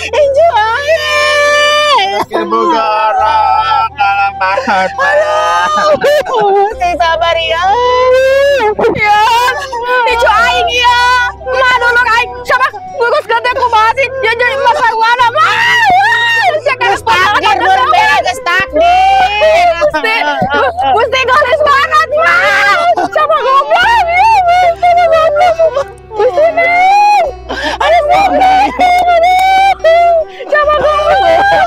Incu aing. Ibu gorong kalau makan. Aduh, sing sabar ya. Ya, incu aing ya. Mah dulur aing siapa ngurus gede kumaha sih? Ya jadi Mas Sarwana mah. Geus takdir berbeda geus takdir. Gusti, Gusti garis banget mah. Siapa goblok? Siapa goblok? Gusti nih. Aduh goblok. Siapa goblok?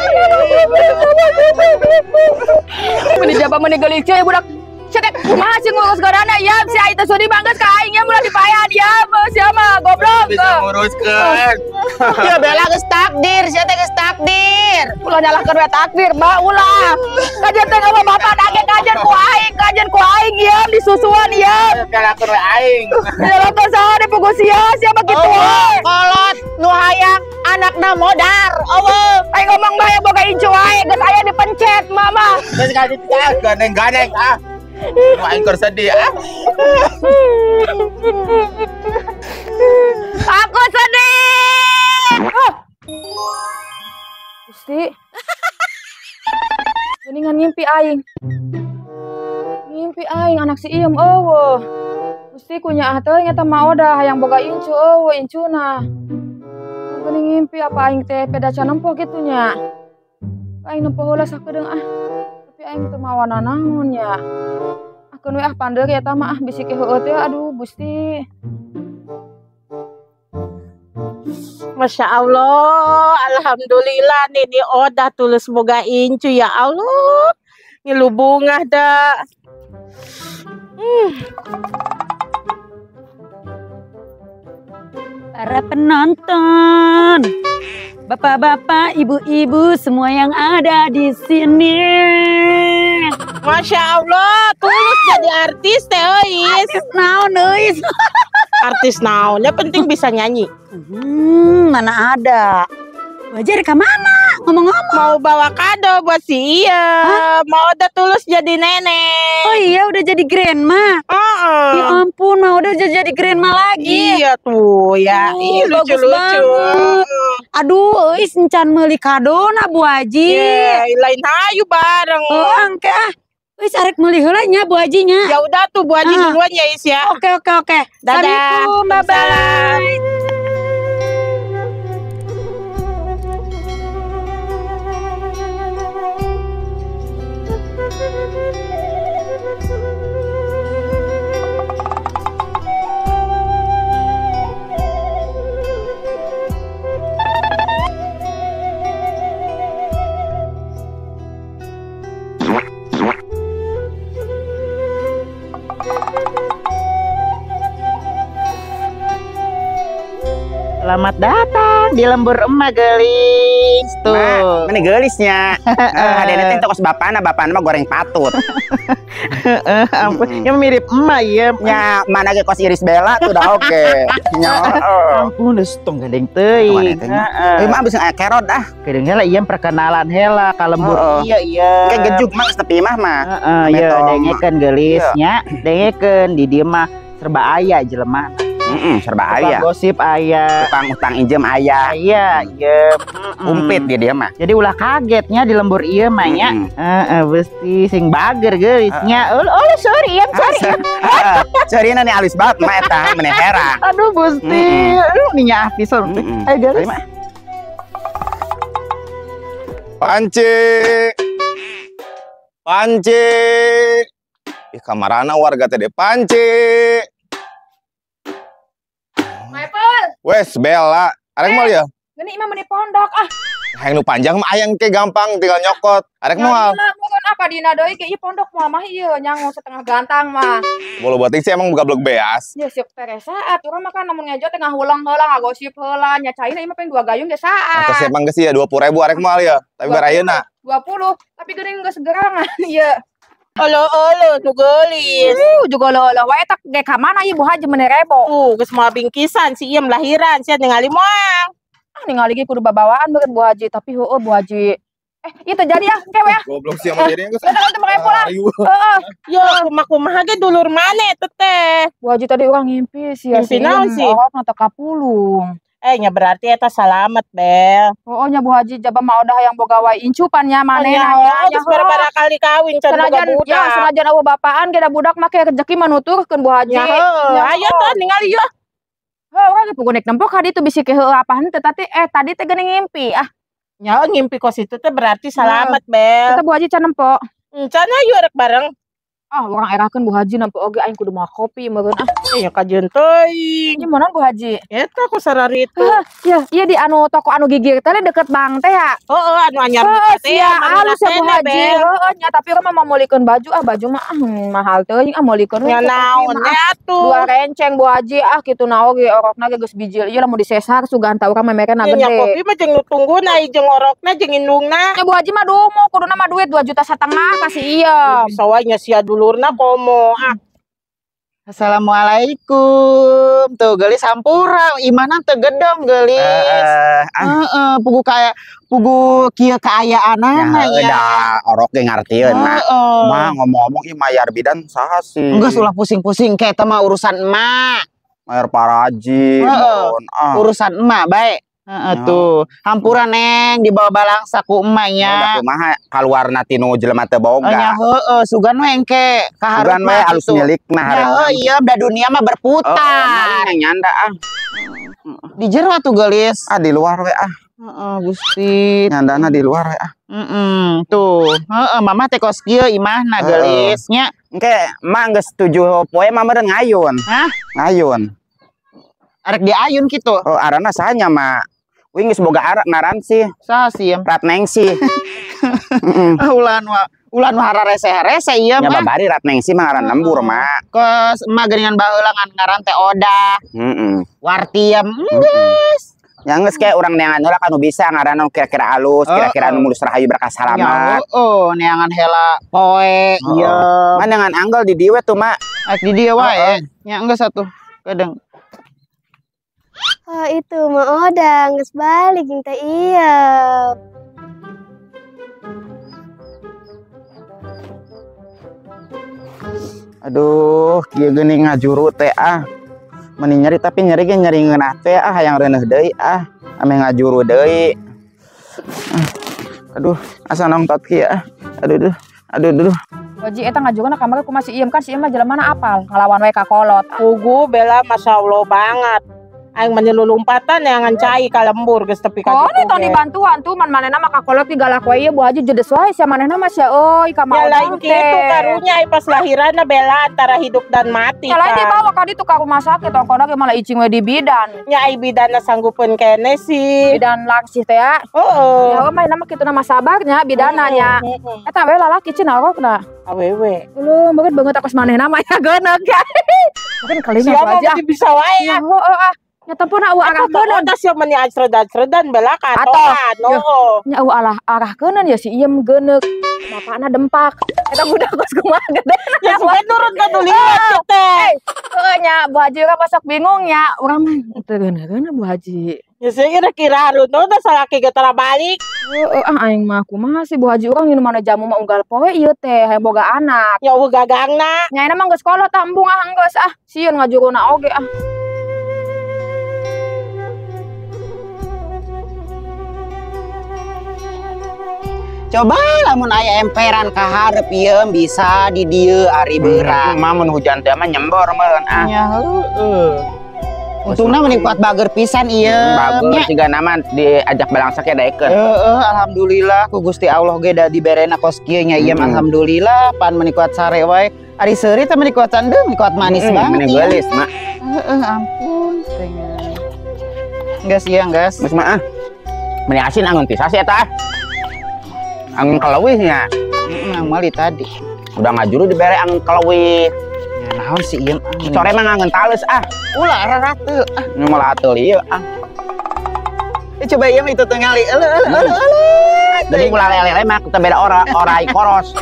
Meni jaba meni geulis ya budak. Cetek kumaha sih ngurus garana ya si aing teh sudi banget ka aing ya ulah dipayan ya sia mah goblok. Bisa nguruskeun. Ya Bella geus takdir, sia teh geus takdir. Ulah nyalahkeun we takdir, Mbak, ulah. Kajian teh ngomong bapak dage kajian ku aing ya disusuan ya. Nyalahkeun we aing. Nyalahkeun saha dipugu sia, sia mah kitu we. Kolot nu hayang anakna modar. Eueuh. Aing ngomong bae boga incu wae, geus aya dipencet mama. Geus kaditu gandeng-gandeng ah. Aing keur sedih ah. Aku sedih. Gusti. Geningan ngimpi aing. Ngimpi aing anak si Iem eueuh. Gusti kunya ah teuing eta mah odah hayang boga incu eueuh incuna. Geuning ngimpi apa aing teh peda can nempo kitu nya. Aing nempo heula sakedeung ah. Tapi aing teu mawa nanaon nya. Akeun we ah pandeuri eta mah ah bisi heueuh teh aduh Gusti. Masya Allah, alhamdulillah nini odah tulus boga incu ya Allah. Ngilu bungah dah. Para penonton, bapak-bapak, ibu-ibu, semua yang ada di sini. Masya Allah, tulus jadi artis teh euis. Artis naon euis? Artis naon, yang penting bisa nyanyi. Mana ada. Wajar ke mana? Ngomong-ngomong. Mau bawa kado buat si Iya. Mau udah tulus jadi nenek. Oh iya, udah jadi grandma. Ya ampun, mau udah jadi grandma lagi. Iya tuh ya. Ih, lucu-lucu. Aduh, euis encan meuli kado na Bu Haji. Iya, lain hayu bareng. Oh, angke ah. Wis arek meuli heula nya Bu Haji nya. Ya udah tuh Bu Haji duluan ya Is ya. Oke, oke, oke. Dadah. Assalamualaikum, bye bye. Selamat datang di lembur emak gelis tuh. Ma, mana gelisnya? Ada teh tokos bapana, bapana mah goreng patut. Ampun, yang mirip emak ya. Ya, mana ge kos Iris Bella tuh dah oke. Nya. Ampun, geus tong gandeng teuing. Heeh. Mah bisa aya kerod ah. Kedeung heula ieu perkenalan heula ka lembur. Iya, iya. Kayak gejuk mah geus tepi mah mah. Heeh, iya dengekeun geulisnya, dengekeun di dieu mah serba aya jelema. Serba aya. Gosip aya, utang utang injem aya. Iya, iya. Umpit dia mah. Jadi ulah kagetnya di lembur ieu mah nya. Heeh, besti sing bager geulisnya. Oh, sorry, ya, sorry. Sorry nih alus banget mah eta meneh hera. Aduh, Gusti. Aduh, nya pisan. Ayo geulis. Panci. Panci. Ih, kamarana warga teh de panci. Wes Bella, arek moal ya? Gini imah meni pondok ah. Hayang nu panjang mah ayang ke gampang tinggal nyokot. Arek moal. Mun apa dina deui ke ieu pondok moal mah ieu nyangu setengah gantang mah. Bolo batik sih emang gablek beas. Ya siap teresa atuh urang mah kan lamun ngejo teh ngahulang heula ngagosip heula nya caina ieu mah pengen 2 gayung ge saat. Nah, emang geus ya 20.000 arek moal ya. Tapi bar ayeuna 20, tapi geuning geus gerangan ieu. Olo olo nu geulis. Juga olo olo wae tak ge ka mana ieu Bu Haji meni rebo. Tuh geus moal bingkisan si Iem lahiran sia ningali moal. Ah ningali ge kudu babawaan beureun Bu Haji tapi heueuh Bu Haji. Ieu teh jadi ah engke we ah. Goblok sia mah jadi geus. Eta teh rebo lah. Heeh. Yo kumaha ge dulur maneh teh teh. Bu Haji tadi urang ngimpi sia si naon sih? Orok na teh kapulung. Nya berarti eta salamet, Bel. Oh, nya Bu Haji jaba mah udah hayang boga wae incupan nya manehna nya. Terus bara kali kawin can boga budak. Ya, senajan eueuh bapaan ge da budak mah ke rezeki mah nuturkeun Bu Haji. Ya, ayo tah ningali yeuh. Heuh, urang ge puguh nek nempo ka ditu bisi ke heueuh apa henteu tadi tadi teh geuning ngimpi ah. Nya ngimpi kos itu teh berarti salamet, Bel. Eta Bu Haji can nempo. Can ayo rek bareng. Ah, urang erakeun Bu Haji nempo oge aing kudu mawa kopi meureun ah. Ya kajeun teuing. Nya mana Bu Haji? Eta ku sarari itu. Ya, iya di anu toko anu gigir teh deket bank teh ya. Heeh, anu anyar teh ya. Halus ya Bu Haji. Heeh, nya tapi urang mah mau meulikeun baju ah, baju mah mahal teuing ah meulikeun we. Nya naon atuh. Dua renceng Bu Haji ah kitu na oge orokna ge geus bijil. Ieu lamun disesar sugan ta urang mah merena gede. Nya kopi mah jeung nu tungguna jeung orokna jeung indungna. Nya Bu Haji mah dumo kuduna mah duit 2,5 juta kasih ieu. Bisa wae nya sia dulurna komo ah. Assalamualaikum. Tuh geulis hampura imahna teu gedong geulis. Heeh, pugu kaya pugu kieu kaayaanana ya. Da orok ge ngartieun mah. Mah ngomong-ngomong ieu mayar bidan saha sih? Geus ulah pusing-pusing ke eta mah urusan emak. Mayar paraji, mohon ah. Urusan emak bae. Heeh tuh. Hampura Neng dibawa balangsa ku emak nya. Udah kumaha kaluarna tinu jelema teu boga. Nya heueuh sugan we engke ka hareup sugan we alus milikna hareup. Nya heueuh da dunia mah berputar. Heeh, nyanda ah. Di jero atuh geulis. Ah di luar we ah. Heeh Gusti. Nyandana di luar we ah. Heeh tuh. Heeh mama teh kos kieu imahna geulis nya. Engke emak geus 7 poe mah meureun ngayun. Hah? Ngayun. Arek diayun kitu. Oh arana saha nya mak? Wing geus boga arak ngaran sih. Saha sih ya? Ratnengsi. Ulah ulah nu hararese-harese ieu mah. Nya babari Ratnengsi mah ngaran lembur mak. Kos emak geuningan baheula ngaran teh Odah. Heeh. Wartiem geus. Nya geus kayak urang neangan heula kanu bisa ngaran nu kira-kira alus, kira-kira nu mulus rahayu berkah salamat. Heeh, neangan heula poe ieu. Mah neangan anggel di dieu we tuh mak. Di dieu wae. Nya geus atuh. Kadang. Oh itu mah udah geus balik jeung teh iya. Aduh, kieu geuning ngajuru teh ah. Meni nyeri tapi nyeri ge nyeri ngeunah teh ah hayang reuneuh deui ah. Ameh ngajuru deui. Aduh, asa nongtot kieu ah. Aduh duh, aduh duh. Waji eta ngajuruna kamari kumaha si Iem kan si Iem mah jelema apal ngalawan we ka kolot. Pugu Bella masyaallah banget. Aing menyelulumpatan yang cai ka lembur geus tepi ka ditu. Oh, tong dibantuan tuh man manehna mah ka kolot ti galak we ieu Bu Haji jedes wae sia manehna mah sia euy ka maot. Ya lain kitu karunya ai pas lahiranna Bella antara hidup dan mati. Ya lain dibawa ka ditu ka rumah sakit ongkona ge malah icing we di bidan. Nya ai bidanna sanggupeun kene sih. Bidan langsih teh ya. Heeh. Ya mah nama kitu nama sabarnya bidana nya. Eta we lalaki cenah orokna. Awewe. Uluh, meureun beungeut akos manehna mah ya geuneuk ya. Mungkin kelingan aja. Bisa wae ya. Heeh ah. Nya tempona eueuh arah keuneun. Eta sia meni acredan-acredan bela katokan. Heeh. Nya eueuh alah arah keuneun ya si Iem geuneuk. Bapakna dempak. Eta budak kos kumaha gedena. Ya sugan nurut ka nu liwat teh. Heeh nya Bu Haji urang masuk bingung nya. Urang mah teu geuneun Bu Haji. Ya sih kira-kira harun teh salaki ge tara balik. Heeh ah aing mah kumaha sih Bu Haji urang nginum mana jamu mah unggal poe ieu teh hayang boga anak. Ya eueuh gagangna. Nya mah geus kolot tah embung ah geus ah. Sieun ngajuruna oge ah. Coba lamun aya emperan ka hareup ieu bisa di dieu ari beurang. Mah mun hujan teh mah nyembor meureun ah. Nya heueuh. Untungna mending kuat bager pisan ieu. Bager siga nama diajak balangsak ya daekeun. Heeh, alhamdulillah ku Gusti Allah ge da diberena kos kieu nya ieu alhamdulillah pan meni kuat sare wae. Ari seuri teh meni kuat candeung, meni kuat manis banget. Meni geulis, Mak. Heeh, ampun teh. Geus ieu geus. Geus mah ah. Meni asin angeun pisah sih eta. Angin kelewihnya. Heeh, meuli tadi. Udah ngajuru dibere angin kelewih. Ya naon sih ieu? Sore mah angin tales ah. Ulah rarateul ah. Nu malah ateul ieu ah. Coba ieu mah itu tingali. Euleuh euleuh euleuh. Jadi ulah lele-lele mah kita beda ora orai koros.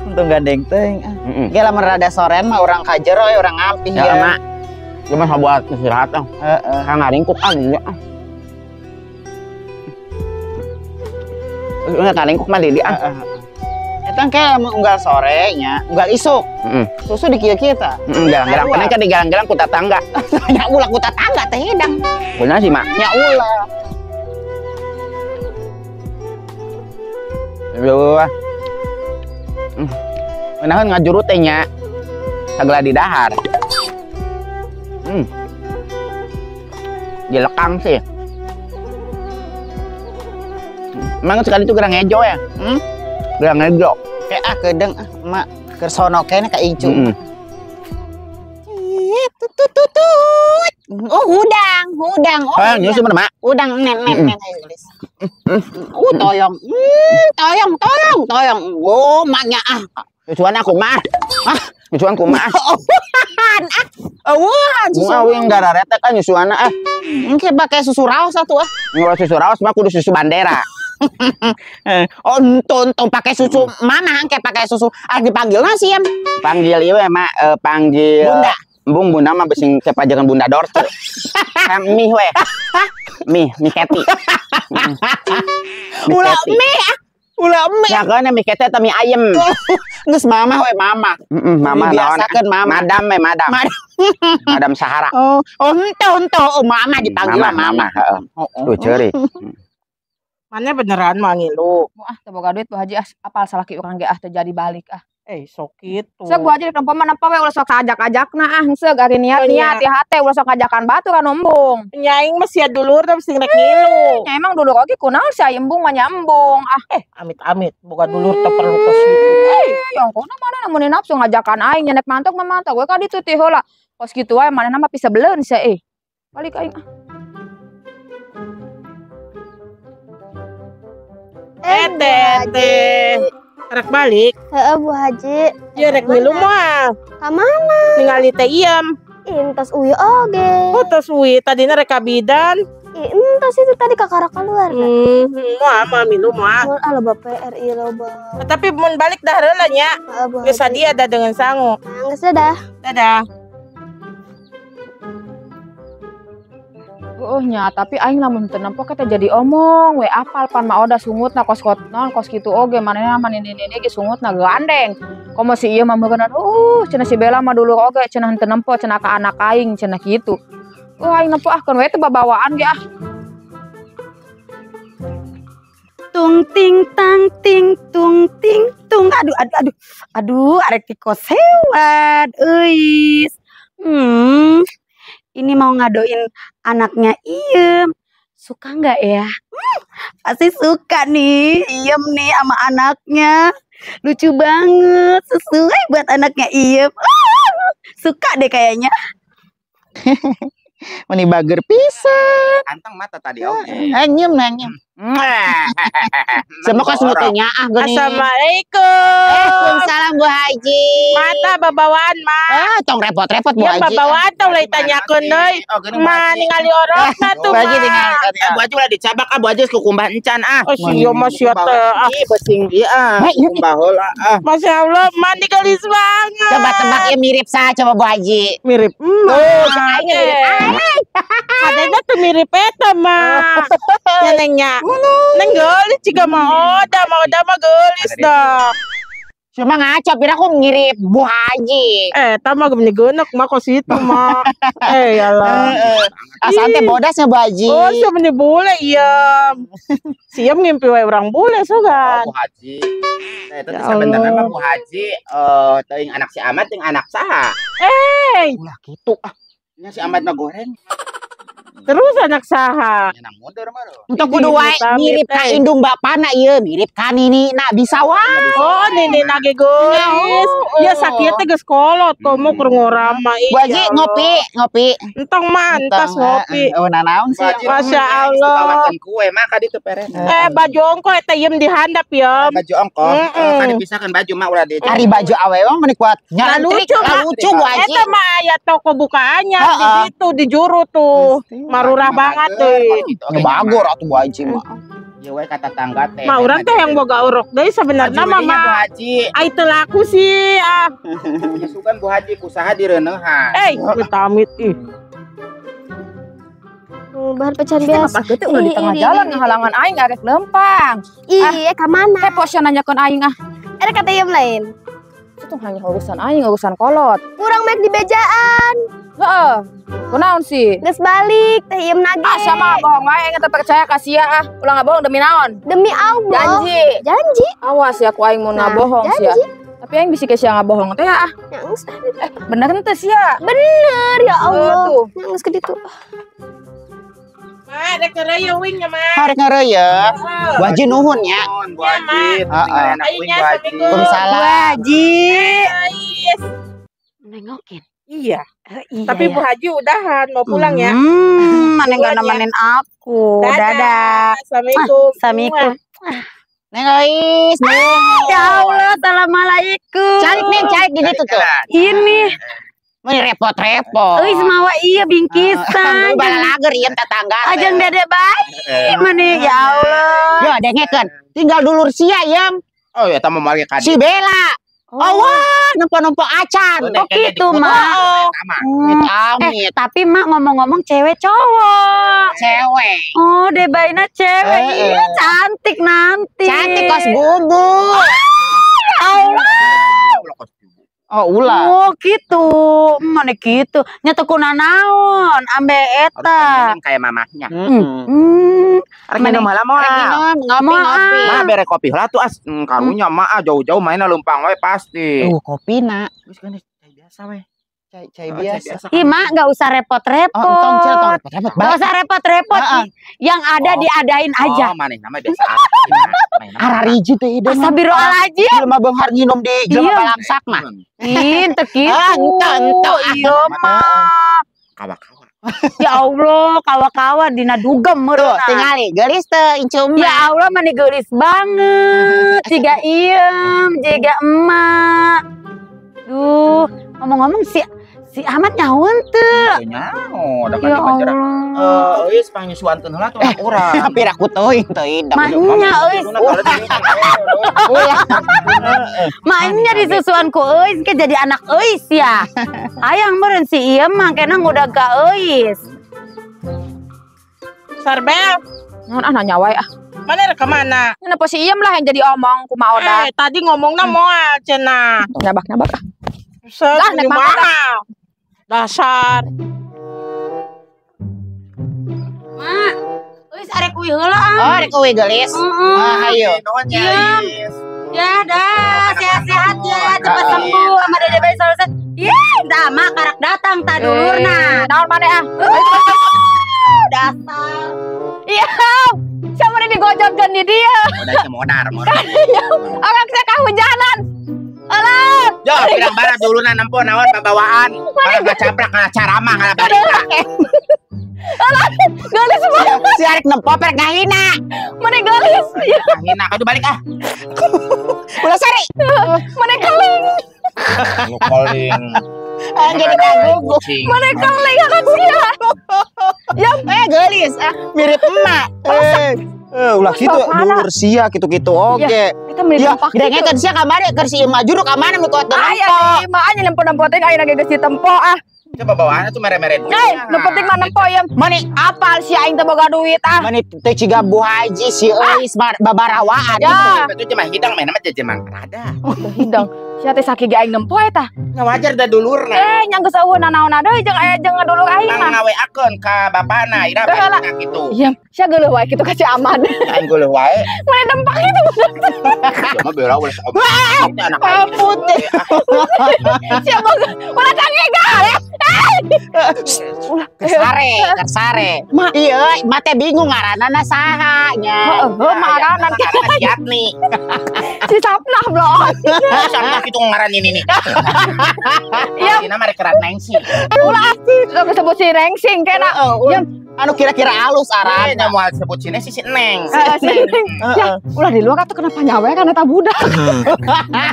Untung gandeng teuing ah. Ge lamun rada sorean mah urang ka jero we urang ngampih ya. Mak. Ieu mah buat istirahat ah. Heeh. Ka ngaringkuk ah. Enggak ngaringkuk mah di ah. Eta engke lamun unggal sore nya, unggal isuk. Susu di kieu-kieu tah. Galang-galang. Paling kan digalang-galang ku tatangga. Nya ulah ku tatangga teh hidang. Kunaon sih, Mak? Nya ulah. Aduh. Naon ngajuru teh nya. Sagala di dahar. Dilekang sih. Emang sekali itu gerang ngejo ya? Gerang ngejo. Kayak ah kedeng ah emak keur sono kene ka incu. Tut tut tut tut. Oh hudang, hudang. Oh, nyusu mana, Mak? Udang nen nen nen ayo gelis. Toyong. Toyong, toyong, toyong. Oh, maknya ah. Nyusuan aku mah. Ah, nyusuan kumaha? Eueuhan ah. Eueuhan susu. Mun awing dararetek ah nyusuanna ah. Engke pakai susu raos atuh ah. Ngeluar susu raos mah kudu susu bandera. Oh, entong pakai susu mama engke pakai susu. Ah dipanggilna sih em. Panggil ieu we mak, panggil Bunda. Bung bunda mah besing kepajangan Bunda Dorce. Mie we. Mie, mie Keti. Ulah mie ah. Ulah mie. Ya kan mie Keti atau mie ayam. Geus mama we mama. Mama naon? Biasakeun mama. Madam we madam. Madam Sahara. Oh, oh henteu henteu oh mama dipanggil mama. Heeh. Tuh ceurik. Mana beneran mah ngilu. Ah teu boga duit Bu Haji ah apal salaki urang ge ah teu jadi balik ah. Sok kitu. Sok Bu Haji di mana we ulah sok ajak-ajakna ah henteu ari niat-niat di hate ulah sok ngajakan batur anu embung. Nya aing mah sia dulur tapi sing rek ngilu. Nya emang dulur oge kunaon sia embung mah nya embung ah. Amit-amit boga dulur teu perlu kos kitu. Yang kuna mana mun nafsu ngajakan aing nya nek mantok mah mantok we ka ditu teh heula. Kos kitu wae manehna mah pisebeleun sia eh. Balik aing ah. Teh rek balik. Heeh Bu Haji. Ya rek ngilu mah. Ka mana? Ningali teh iem. Entos uwi oge. Oh tos uwi tadina rek ka bidan. Ih entos itu tadi kakara keluar. Moal mah milu moal. Moal loba PR ieu loba. Tapi mun balik dah heula nya. Geus sadia da dengan sangu. Geus dadah. Dadah. Oh nya, tapi aing lamun teu nempo teh jadi omong we apal pan ma oda sungutna kos naon kos kitu oge manehna mah nini-nini ge sungutna gandeng. Komo si ieu mah meureunna cenah si Bella mah dulur oge cenah henteu nempo cenah ka anak aing cenah kitu. Aing nempo ah keun we teh babawaan ge ah. Tung ting tang ting tung ting tung aduh aduh aduh. Aduh arek dikosewad euis. Ini mau ngadoin anaknya Iem. Suka nggak ya? Pasti suka nih Iem nih sama anaknya. Lucu banget. Sesuai buat anaknya Iem. Suka deh kayaknya. Meni bager pisan. Anteng mata tadi oke. Nyem nanyem. Semua kos mutunya ah gini. Assalamualaikum. Waalaikumsalam Bu Haji. Mata babawaan ma. Ah, tong repot-repot Bu Ya Haji. babawaan tong lain tanyakeun deui. Ma ningali orokna tuh Bu Haji ma. ningali. Bu Haji ulah dicabak ah Bu Haji kukumbah encan ah. Oh sia mah sia teh ah. Ih besing ieu ah. Kukumbah heula ah. Masya Allah, ma geulis banget. Coba tebak ya mirip saha coba Bu Haji. Mirip. Tuh, aing mirip aing. Adanya tuh mirip eta mah. Ya nengnya. Neng geulis juga mah oda mah geulis dah. Cuma ngaco pira aku mirip Bu Haji. Eta mah geus geuneuk mah kos itu mah. Ya Allah. Asal teh bodasnya Bu Haji. Oh, sia meni bule iya. Sia ngimpi wae urang bule sugan. Oh, Bu Haji. Nah, itu sebenarnya mah Bu Haji teuing anak si Ahmad jeung anak saha? Ulah kitu ah. Nya si Ahmad mah goreng. Terus anak saha? Untuk kudu wae mirip ka indung bapana ieu, mirip ka ninina bisa wae. Oh, ninina ge geulis. Ya sakieu teh geus kolot komo keur ngorama ieu. Bu Haji ngopi, ngopi. Entong mah entas ngopi. Oh, nanaon sih? Masya Allah. Bawakeun kue mah ka ditu pere. Baju ongko eta iem dihandap ya. Baju ongko. Ka dipisahkeun baju mah ulah di. Ari baju awewe mah meni kuat. Lucu, lucu Bu Haji. Eta mah aya toko bukaannya di situ di juru tuh. Marurah banget tuh. Ya bagor atuh Bu Haji mah. Ieu we kata tangga teh. Mah urang teh yang boga orok deui sebenarnya mah Bu Haji. Ai teu laku sih ah. Nya sugan Bu Haji kusaha direuneuhan. Amit ih. Bahan pecahan biasa. Pas teh ulah di tengah jalan ngahalangan aing arek lempang. Iya, ka mana? Kepo sia nanyakeun aing ah. Ada kata Iyem lain. Itu hanya urusan aing, urusan kolot. Kurang mek di bejaan. Heeh. Kunaon sih? Geus balik teh Iyem nage. Ah sama bohong wae aing teu percaya ka sia ah. Ulah ngabohong demi naon? Demi Allah. Janji. Janji. Awas ya ku aing mun ngabohong sia. Tapi aing bisi ke sia ngabohong teh ah. Ya geus. Bener henteu sia? Bener ya Allah. Ya geus ke ditu. Mak, rek ngereuyeung nya, Mak. Rek ngereuyeung. Bu Haji nuhun nya. Bu Haji, heeh. Waalaikumsalam. Bu Haji. Nengokin. Iya. Tapi Bu Haji udahan mau pulang ya. Mana enggak nemenin aku. Dadah. Assalamualaikum. Assalamualaikum. Neng Ais. Ya Allah, assalamualaikum. Calik Neng, calik di situ tuh. Ini. Ini repot-repot. Euy semawa iya bingkisan. Balalager ieu tetangga. Ajeng dede bayi meni ya Allah. Ya dengekeun. Tinggal dulur sia yam. Oh ya mah moal ka Si Bella. Oh wah, nempo-nempo acan. Oh gitu, Mak. Amit. Tapi Mak ngomong-ngomong cewek cowok. Cewek. Oh, debaina cewek. Iya cantik nanti. Cantik kos bubur. Ya Allah. Oh ulah. Oh gitu, mana gitu. Nya teu kunanaon, ambe eta. Kayak mamahnya. Arek minum heula moal. Ngopi. Mah bere kopi heula tuh as. Karunya mah jauh-jauh mainna leumpang we pasti. Kopina. Geus kan cai biasa we. Cai biasa. Ih mak enggak usah repot-repot. Oh, entong cil tong repot-repot. Enggak usah repot-repot. Yang ada diadain aja. Oh, maneh nama biasa. Arariji teh hideung. Astagfirullahaladzim. Jelema beunghar nginum di jelema balangsak mah. Ih, teu kitu. Entong. Iya mah. Kawa-kawa. Ya Allah, kawa-kawa dina dugem meureun. Tuh, tingali geulis teu incu emak. Ya Allah, mani geulis banget. Jiga iem, jiga emak. Duh, ngomong-ngomong si Ahmad nyaun teu. Nyaho, da kan di penjara. Euy, pangnyusuankeun heula tuh urang. Hampir aku teuing teuing. Maknya euy. Maknya disusuan ku euy ke jadi anak euy ya. Hayang meureun si ieu mah kena ngudag ka euy. Sarbel, naon ah nanya wae ah. Mana rek ka mana? Kenapa si Iyem lah yang jadi omong kumaha oda. Tadi ngomongna moal cenah. Nyabak-nyabak ah. Lah nek mahal. Dasar. Mak, euy arek uih heula ah. Oh, arek uih geulis. Ah, hayo. Ya dah, sehat-sehat ya, cepat sembuh sama dede bayi selesai. Ih, dah mak karak datang ta dulurna. Naon maneh ah? Dasar. Iya, siapa nih digojotkeun di dia? Udah teh modar, modar. Orang saya kahujanan. Alah. Yo, pirang bara dulurna nempo naon pabawaan. Barang ngacaprak ngacaramah ngalabarita. Alah, geulis semua. Si arek nempo perek ngahina. Mane geulis. Ngahina, kadu balik ah. Ulah sari. Mane keling. Nu keling. Jadi kagugu. Mane keling akan sia. Ya, geulis ah, mirip emak. Ulah kitu dulur sia kitu-kitu oge. Ya, dengekeun sia kamari keur si Ima juru ka mana nu kuat nempo. Aya si Ima nya nempo-nempo teh ayeuna ge geus ditempo ah. Coba bawaannya tuh mere-mere duit. Nu penting mah nempo ya. Mani apal si aing teh boga duit ah. Mani teh ciga Bu Haji si Euis babarawaan. Ya. Itu cuma hidang main nama jajaman rada. Hidang. Sia teh sakit ge aing nempo eta. Nya wajar da dulurna. Nya geus eueuh nanaon deui jeung aya jeung dulur aing mah. Ngaweakeun ka bapana ira bapana kitu. Iya, sia geuleuh wae kitu ka si Ahmad. Aing geuleuh wae. Mane dempak kitu. Ya mah beulah ulah anak aing. Putih. Sia boga ulah cangegal. Kersare, kersare. Iya, mate bingung ngaranana saha nya. Heeh, maranan Yatni. Si Sapnah blon. Sapnah kitu ngaran ini nih. Iya, dina mah rek Nengsing. Ulah ah, sebut si Nengsing kena. Anu kira-kira alus aran. Nya moal sebut si si Neng. Si Neng. Ya, ulah di luar atuh kenapa nyawa kan eta budak.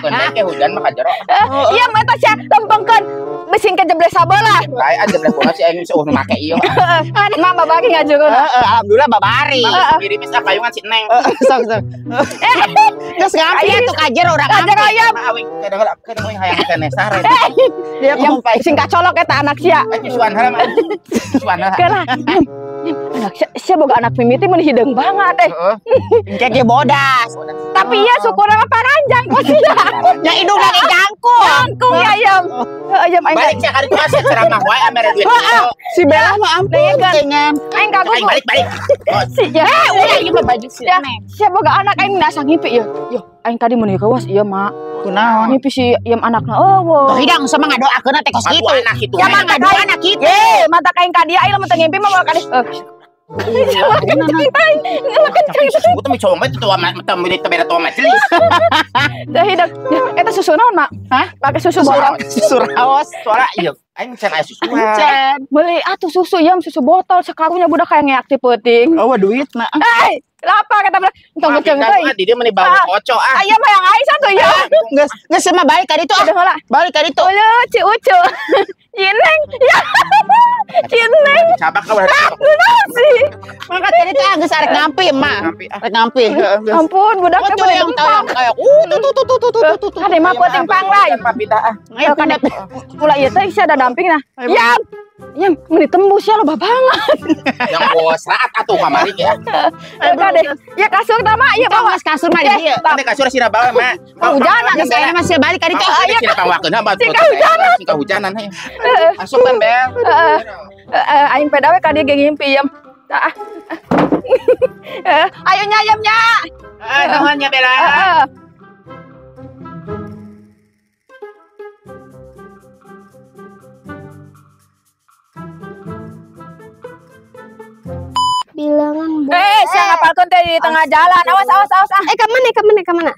Keun bae hujan mah ka jero. Iya, eta sia lempengkeun besing ke jebles sabelah. Bae aja jebles bola si aing seuh nu make ieu. Mak babari ngajuruna. Heeh, alhamdulillah babari. Girimis ah payungan si Neng. Sok sok. Geus ngampi atuh ka jero urang. Ka jero ya. Kadang hayang keneh sare. Dia Yang sing kacolok eta anak sia. Susuan heula mah. Susuan heula. Kelah. Anak sia boga anak mimiti mun hideung banget eh. Engke ge bodas. Tapi ya syukurna mah paranjang kok sia. Ya indungna ge jangkung. Jangkung ya yam. Heeh yam aing. Balik sia ka ditu asa ceramah wae amere duit. Si Bella mah ampun cengan. Aing kagum. Aing balik balik. Si ya. Ulah ieu mah baju si Neng. Sia boga anak aing nasa ngimpi ieu. Yo, aing tadi mun kawas ieu mak. Kunaon? Ngimpi si yam anakna eueuh. Tuh hidang sama ngadoakeun teh kos kitu. Anak kitu. Ya mah ngadoana kitu. Ye, mata kain ka dia aing lamun teu ngimpi mah moal ka dia. Sebut mah cowok mah tua mah teu beda tua majelis. Teh hidang. Eta susu naon, Mak? Hah? Pake susu botol. Susu raos. Suara ieu. Aing can aya susu. Can. Meuli atuh susu yam susu botol sekarunya budak kayak ngeak ti peuting. Oh, duit mah. Eh, lapar kata budak. Entong geuceung teuing. Di dieu meuni bau koco ah. Aya mah yang aing satu ya. Geus, geus mah balik ka ditu ah. Balik ka ditu. Uluh, Ci Ucu. Cineng. Ya. Cineng. Cabak ka Kunaon sih? Mangkat ka ditu ah geus arek ngampi mah. Arek ngampi. Ampun, budak teh Tuh yang tahu yang kayak tuh tuh tuh. Kade mah peuting panglain. Ayo kade ulah ieu teh sia ada damping nah. Yam. Yam, meuni tembus ya loba banget. Yang bos raat atuh kamari ge. Kade. Ya kasur tah mah, ieu bawa kasur mah di dieu. Kade kasur sira bawa mah. Hujanan geus aya mah sia balik ka ditu. Ieu sira pangwakeun mah. Sing kahujanan. Sing kahujanan hayu. Asup kan Bel. Heeh, aing peda we ka dieu ge ngimpi yam. Tah. Ayo nya yam nya. Heeh, nuhun nya Bella. Heeh. Bilangan Bu. Sia ngapalkeun teh di tengah jalan. Awas awas awas ah. Ka mana ka mana?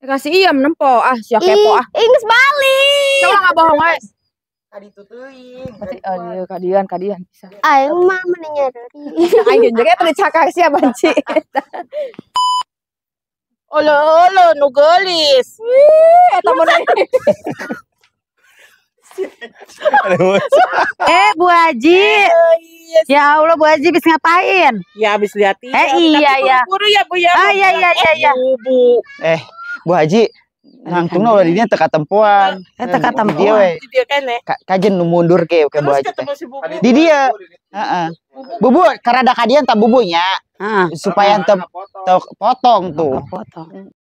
Kasih iyam nempo ah, sia kepo ah. Ih, geus balik. Coba ngabohong wae. Ka ditu teuing. Berarti aduh kadian kadian bisa. Aing mah meni nyeri. Aing ge teu dicakar sia banci. Olo olo nu geulis. Ih, eta mun Bu Haji. Ya Allah, Bu Haji habis ngapain? Ya habis lihat. Iya ya. Buru ya Bu ya. Ah iya iya iya. Bu. Bu Haji nangtungna ulah dinya teu katempoan. Teu katempoan. Di dieu keneh. Kajen nu mundur ke Bu Haji. Di dieu. Heeh. Bubu karada kadian tah bubunya. Heeh. Supaya teu potong tuh. Potong.